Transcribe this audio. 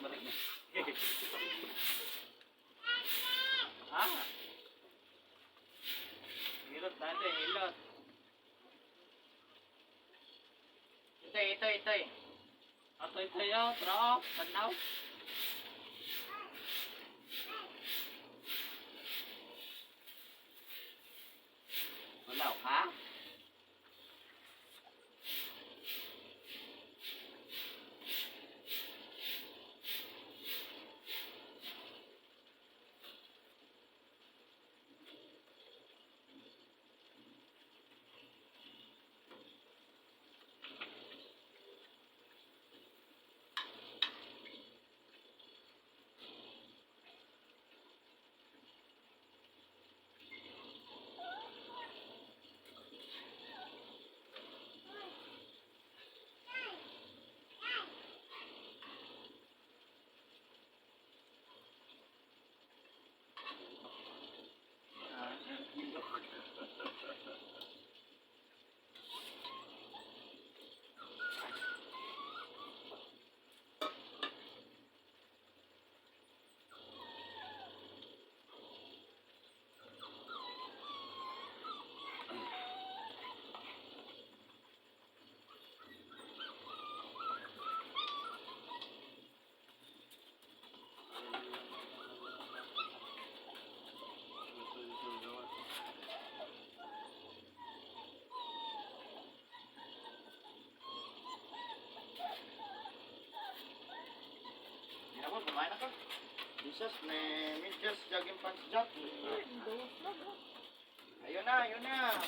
Balik na. Ah. Hilot natin, hilot. Ito, ito, ito. Atoy tayo, tro, tanaw. Wala ka? Ah, hilot. Hindi na po, kumain na ka. Jesus, may medyas, jogging pants, Jack. Ayun na, ayun na.